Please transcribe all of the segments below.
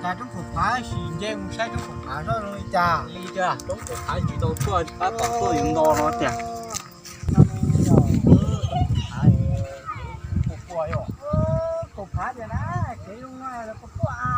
Cas roob kaum phav sis nce mus saib roob kaum phav zoo li cas? Li cas roob kaum phav tsis tau tuaj, tab tom tuaj yuav nto no tiag. Kaum phav tiag na, kev zoo na, los puas tuaj a?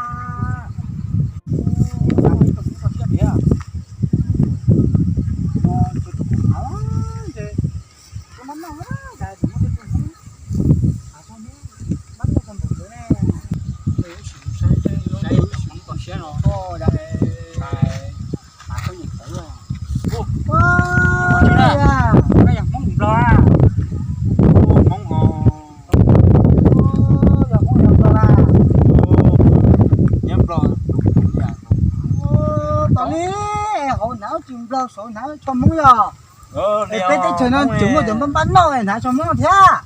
Hmoob Nplog, Hmoob os, nyob Nplog. Tos li, hauv hnav tsis Nplog, saum hnav tsis Hmoob yog. Peb teb chaws no tseem muaj cov npab npab noj hnav tsis Hmoob thiab.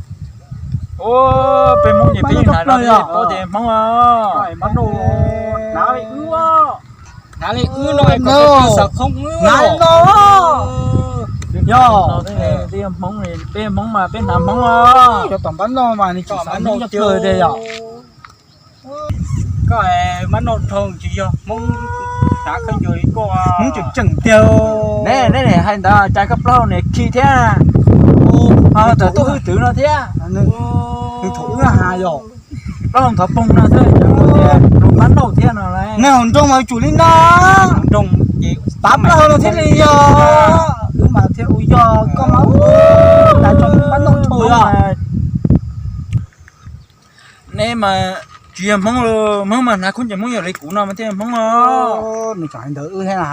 Peb Hmoob ces peb hnav no, peb ces Hmoob os. Hnav li wb no, hnav li no. Yog, peb Hmoob mas peb hnav Hmoob os. Cov tom npab noj mas nws tseem xav Hmoob cov plaws tiag yog. Koj npab noj dhau tsis yog Hmoob hnav khaub ncaws li koj. Hmoob tseem tseem tiag. Neb, neb hais ntawd cas koj plaub hau niam khi thiab. Ho tawm tuaj hwj twv no thiab. Nws thaum wb has yog plaub hau nthov poog no thiab, npab noj thiab no. Neb hauv nroog mas tsum li no. Nroog ces tav plaub hau no thiaj li yog. Wb mas thiaj ua yog koj mas, tas tso npab noj dhau yog. Neb mas tsis yog Hmoob los, Hmoob mas hnav khaub ncaws Hmoob yog li kuv no mas thiaj yog Hmoob os. Nws tseem hais ntawd wb thiab na.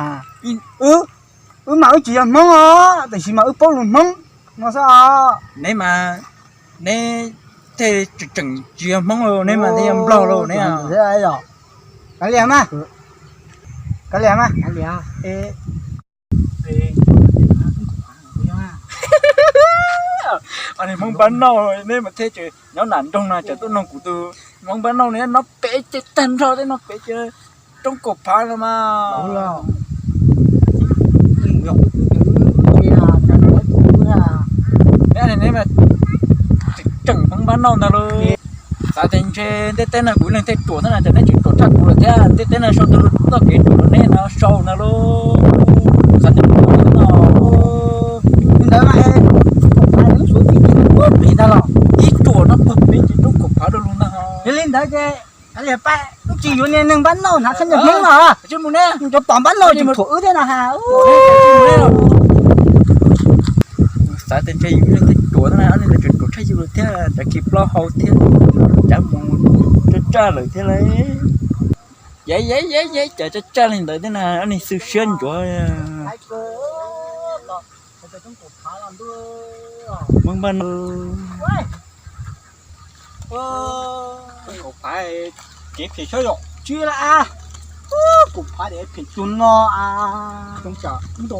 Wb mas wb tsis yog Hmoob os, tiam sis mas wb paub lus Hmoob no xwb os. Neb mas, neb tej tseem tsis yog Hmoob los, neb mas thiaj yog Nplog los neb. Kav liam mas, kav liam mas. Hmoob npab noj, neb mas thiaj tseem nyob nram nroog no tseem tuaj noog kuv tus Hmoob npab noj, neb noj pem ces tag nrho tej noj pem ces roob kaum phav no mas. Neb mas tseem Hmoob npab noj ntag lauj. Xav tias ntshe ntiaj teb no kuv ib leeg thiaj ruam xwb na, ces neb tseem ruam tshaj kuv lawm thiab. Ntiaj teb no sau ntawv txoj kev ruam rau neb no sau ntag lauj. Xav tias kuv ruam xwb no. Li ntawd mas, ib ruam ntag los, ib ruam no puag pem ces roob kaum phav rau lus ntag. Yog li ntawd ces, li pab, wb tsis yuav niag neeg npab noj hnav khaub ncaws Hmoob no. Cov tom npab noj tseem thuam wb thiab no ha. Xav tias ntshe yus ib leeg thiaj ruam xwb na, ob niag ntawd tseem ruam tshaj yus lawm thiab, cov khi plaub hau thiab, cav mus tsaj tsaj lawm thiab lauj. Yeej yeej yeej yeej, cav tsaj tsaj li ntawd thiab na, ob niag xwb siab ncuav. Hmoob npab noj. Kaum phav kev phem xyov yom. Tsis li a, kaum phav kev phem cuag no a. Too tsam nto.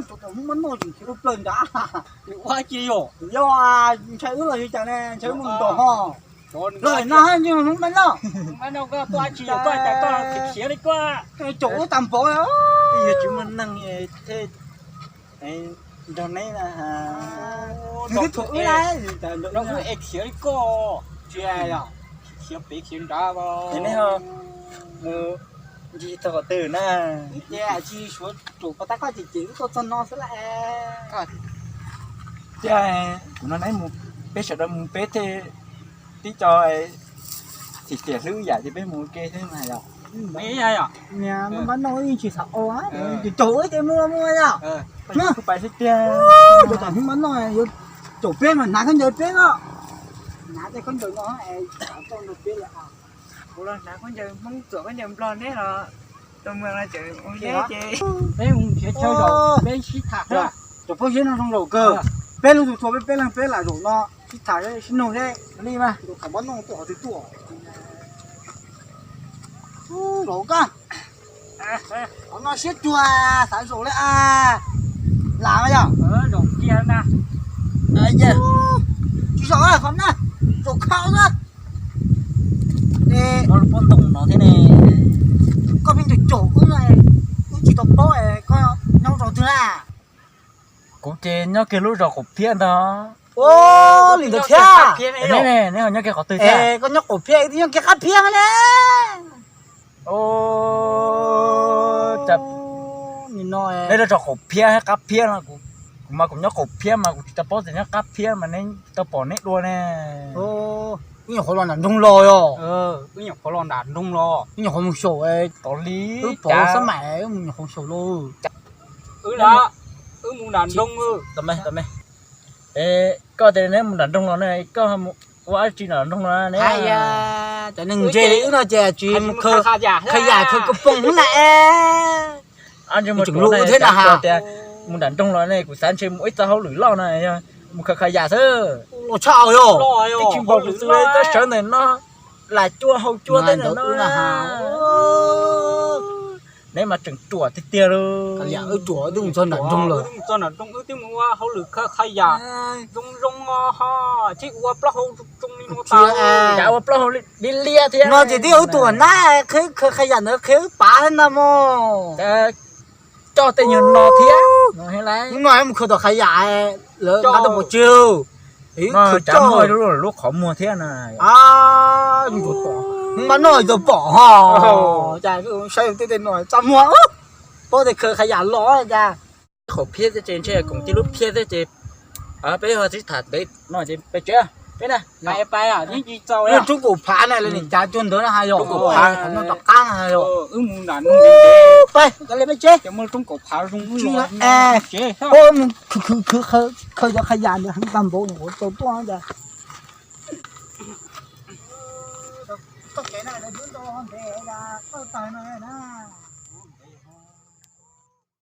Cov tom Hmoob npab noj tseem khiav ua plaws nrad. Ua ci yom. Yog ntshai wb los yog cas ne, ntshai wb mus ntom ho. Los no Hmoob npab noj. Koj cas koj khiav li koj. Caum wb tag npaum. Yog tsis muaj neeg thiaj nrog neb na. Nws twb thuam wb lawm, nrog wb es khiav li koj. Tsis yog, khiav pem khiav nrad. Ces neb ho mus ncig txog qhov twg na? Ces tsis suav tsuam pas tab koj ces ces wb tuaj txog no xwb lawm. Ces kuv no neb mus, peb sawv daws mus peb thiaj tib co thim tiam hlwb yam ces peb mus ua ke thiab mas yom. Niag npab noj yeej tsis xav ua, caum wb ces mus mus yom. Pais xwb tiag. Cov tom Hmoob npab noj yuav caum peb mas hnav khaub ncaws peb no. Hnav tej khaub ncaws no es tau nrog peb lawm. Kuv los hnav khaub ncaws Hmoob, txuam khaub ncaws Nplog, neb los tus mus no ces ua neb ces peb mus nrhiav chaw zaum peb sib tham. Cov phooj ywg no zoo zaum kawg, peb lub tus txhua peb peb leeg peb lam zaum no sib tham sib nug seb li mas tom npab noj tuaj qhov twg tuaj. Zaum koj, qhov no siab cuag xav zaum li as. Lam yog. Tsis zoo qhov na, zoo khau xwb. Pob ntoo no thiab ne. Koj pheej caum caum wb no, wb tsis tau paub koj nyob zos twg na. Kuv ces nyob kiag lub zos Qaum Phiab ntag. Ua li ntawd thiab. Neb ho nyob kiag qhov twg thiab? Koj nyob Qaum Phiab, wb nyob kiag Qab Phiab ne. Neb lub zos Qaum Phiab thiab Qab Phiab no, kuv mas kuv nyob Qaum Phiab mas kuv tsis tau paub tias nyob Qab Phiab mas neb tsis tau pom neb dua ne. Wb nyuam qhuav los nram nroog los yog. Wb nyuam qhuav los nram nroog los. Wb nyuam qhuav mus xyaum. Tau li, wb pom xab maim, wb mus nyuam qhuav xyaum lauj. Wb mus nram nroog. Koj tias neb mus nram nroog los ne, koj ua dab tsi nram nroog los ne? Cov neeg ntse li wb no ces tsis mus khaws yam khaws kaus poom na. Tseem lus thiab na. Tias mus nram nroog los ne, kuv xav ntshe mus ib txoj hauj lwm loj no, yog mus khaws yam xwb. Los tshaj yog. Twb tsis npaum kuv xwb, twb sawv ntawm no lam cua hau cua tej ntawd no. Neb mas tseem ruam tiag tiag lauj. Wb ruam, wb twb mus txog nram nroog lawm. Wb twb mus ua hauj lwm khaws yam zoo zoo ho, thiab ua plaub hau zoo li no. Cas ua plaub hau liab liab thiab no ces twb yog wb tus nab qhia khaws yam ntawd qhia wb pav thiab ntag mog. Coj tej nyuag no thiab. Hnub no mus khaws tom qhov yam lawv nqa tuaj pov tseg. Lub qhov muag thiab no. Mas no tau pom ho. Cas saib tej tej no txaj muag, paub tias khaws qhov yam los cas. Qaum Phiab thiab ces ntshe koom tib lub phiab thiab ces peb ho sib tham pem no ces peb tsev peb na. Roob Kaum Phav na, lawv nim cav cuag ntawd na ha yog. Roob Kaum Phav no rov qab na ha yog. Peb, peb tsev. Mus khwv khwv khwv khaws cov qhov yam ntawd heev tag npaum ua tau tuaj cas.